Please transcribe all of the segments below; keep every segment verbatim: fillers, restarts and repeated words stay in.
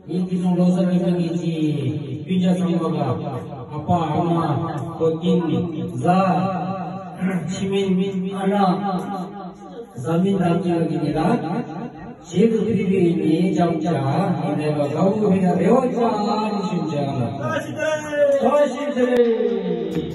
ཡིན་གྱི་སོང་། ལོ་གསར་གྱི་སྐུ་མཁྱེན་གྱིས་སྤུན་ཆ་ཚང་མ་ལ་ཨ་ཕ་ཨ་མ་ཁོ་སྐྱིད་ནི་བཟའ་ཆི་མིན་ཨ་ན་བཟའ་མིན་དང་སྐྱིད་ཀྱི་ནི་ར་ཞེ་དུ་ཕི་ཕི་ནི་ཅང་ཅ་ཡིན་ནས་ལ་དགའ་བོ་ཕི་ཡ་རེ་བ་ཅང་ཞུ་ཅ་ལ་ཁ་ཤི་ཏེ།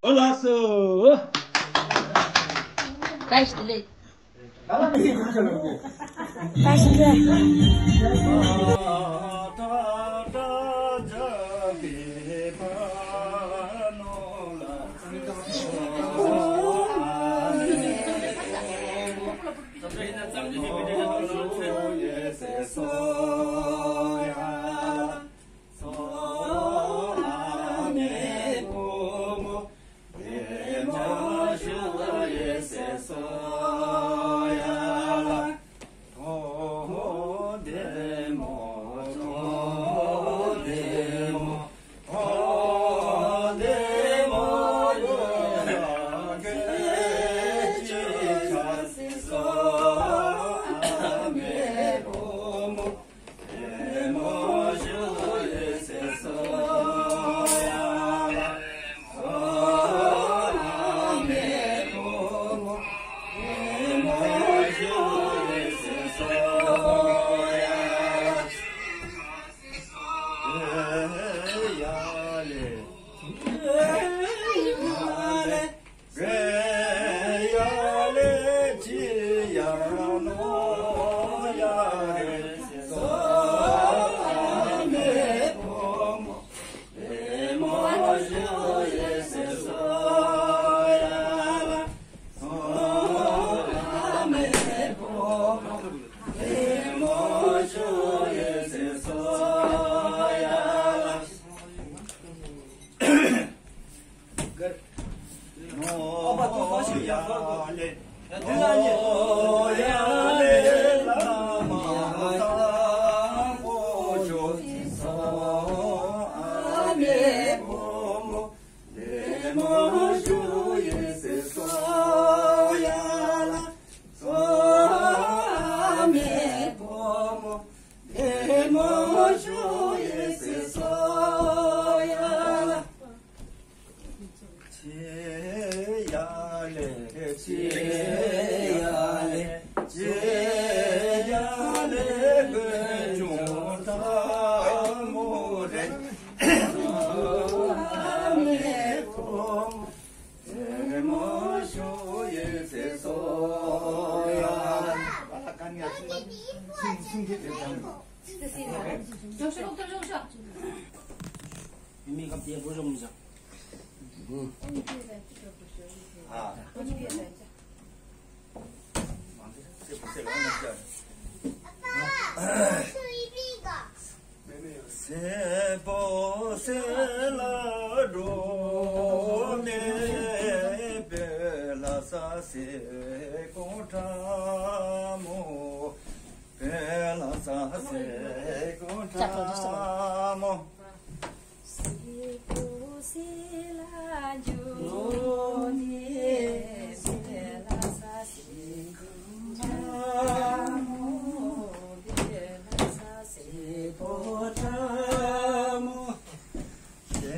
ཨོ་ལགས་སོ། བཀྲ་ཤིས་བདེ་ལེགས། བཀྲ་ཤིས་བདེ་ལེགས།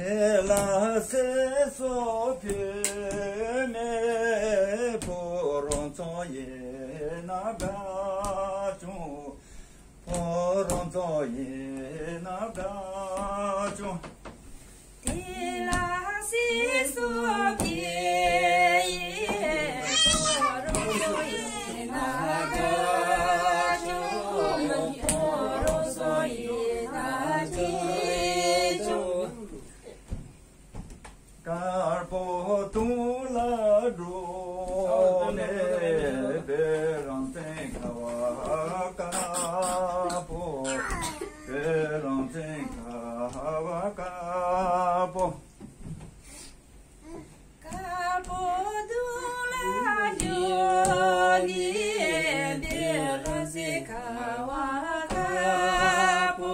དེ་ལ་སྲས་སུ་ཕུལ་མི་ཕོ་རོག་ཚོ་ཡིན་ན་དགའ་བྱུང་། ཕོ་རོག་ཚོ་ཡིན་ན་དགའ་བྱུང་། དེ་ལ་སྲས་སུ་ཕུལ་ཡི་ཕོ་རོག་ཚོ་ཡིན་ན་དགའ་བྱུང་། ཕོ་རོག་ཚོ་ཡིན་ན་དགའ་བྱུང་། དཀར་པོ་དུང་ལ་འགྲོ་ནས་བོད་རང་བཙན་ཁ་བ་དཀར་པོ། བོད་རང་བཙན་ཁ་བ་དཀར་པོ། དཀར་པོ་དུང་ལ་འགྲོ་ནས་བོད་རང་བཙན་ཁ་བ་དཀར་པོ།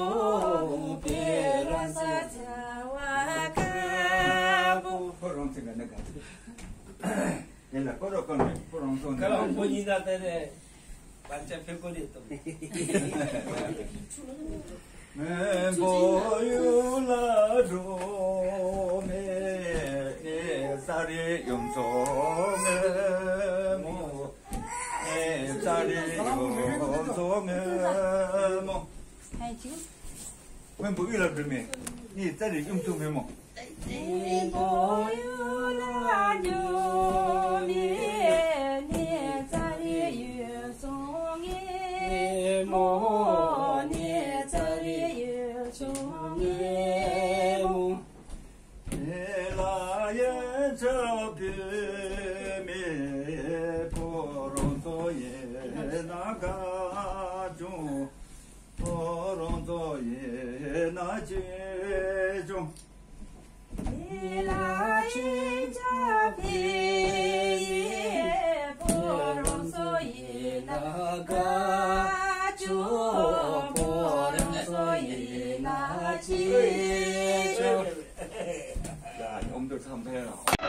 བོད་རང་བཙན་ཁ་བ་དཀར་པོ། ཁོ་རང་བཙན་ག་ནས་ག་ཚོད། དེ་ལ་ཁོ་རང་ཁོ་ནས་ཁོ་རང་ཚོ་ནས། ཁོ་རང་ཁོ་གཉིས་ད་དེ་ནས་བར་ཆད་ཕེབས་གོ་རེད་དམ། མོན་པོ་ཡུལ་ལ་འགྲོ་མེད་ནས་ས་རི་ཡུམ་ཚོ་ངོས་མོ། ནས་ས་རི་ཡུམ་ཚོ་ངོས་མོ། ཧའི་ཅི། མོན་པོ་ཡུལ་ལ་འགྲོ་མེད་ནས་ས་རི་ཡུམ་ཚོ་ངོས་མོ། མོན་པོ་ཡུལ་ལ་འགྲོ་མེད་ནས་ས་རི་ཡུམ་ཚོ་ངོས་མོ། ནས་ས་རི་ཡུམ་ཚོ་ངོས་མོ། དེ་ལ་ཡན་ཆད་བོད་མི་ཕོ་རོག་ཚོ་ཡིན་ན་དགའ་བྱུང་། ཕོ་རོག་ཚོ་ཡིན་ན་སྐྱིད་བྱུང་། དེ་ལ་ཡན་ཆད་བོད་ཡིན་ཕོ་རོག་ཚོ་ཡིན་ན་དགའ་བྱུང་། ཕོ་རོག་ཚོ་ཡིན་ན་སྐྱིད་བྱུང་། ཡ། ཡོང་འདུག་ཐམས་ཅད་ལ།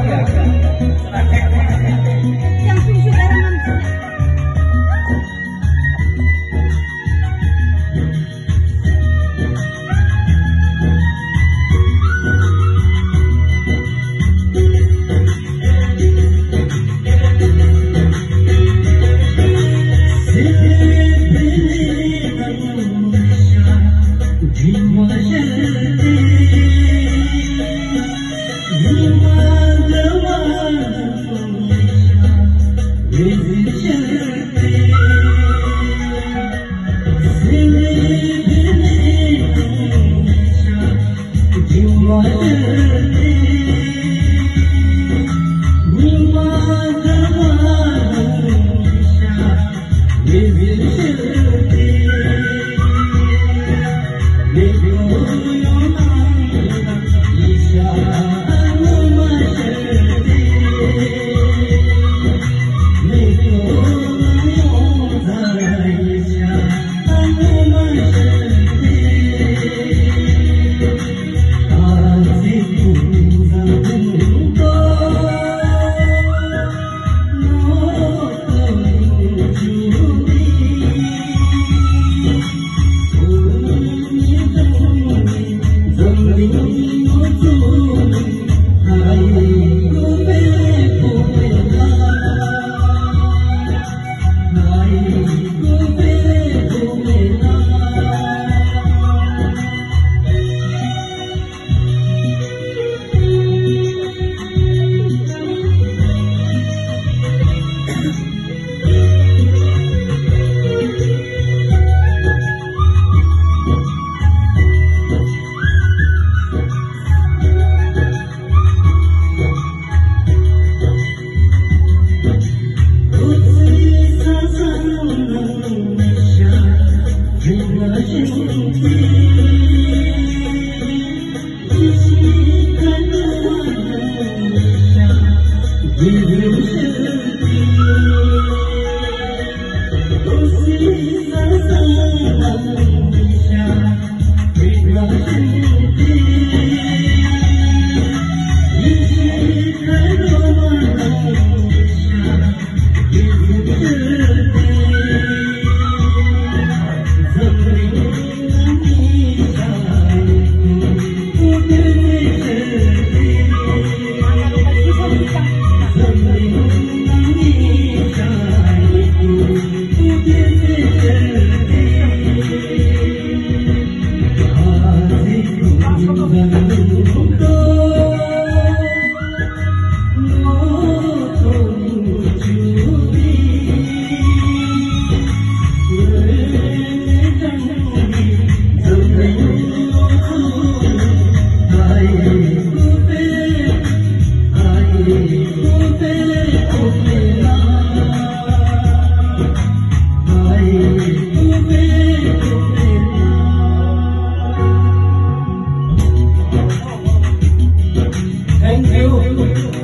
Thank you.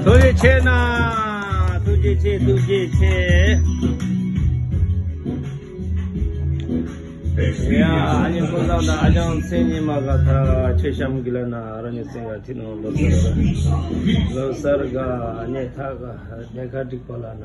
ཐུགས་རྗེ་ཆེ་གནང་། ཐུགས་རྗེ་ཆེ། ཐུགས་རྗེ་ཆེ། ཡ། ཨ་ནི་ཁོང་ཚང་དང་ཨ་ཅང་མཚན་ཉིད་མ་ག་ཐ་ཆེ་ཤམ་གི་ལ་ན་ར་ཉི་སེང་ག་ཐི་ནོ་ལོ་སར་ག་ལོ་སར་ག་ནེ་ཐ་ག་ནེ་ཁ་ཏིག་པ་ལ་ན།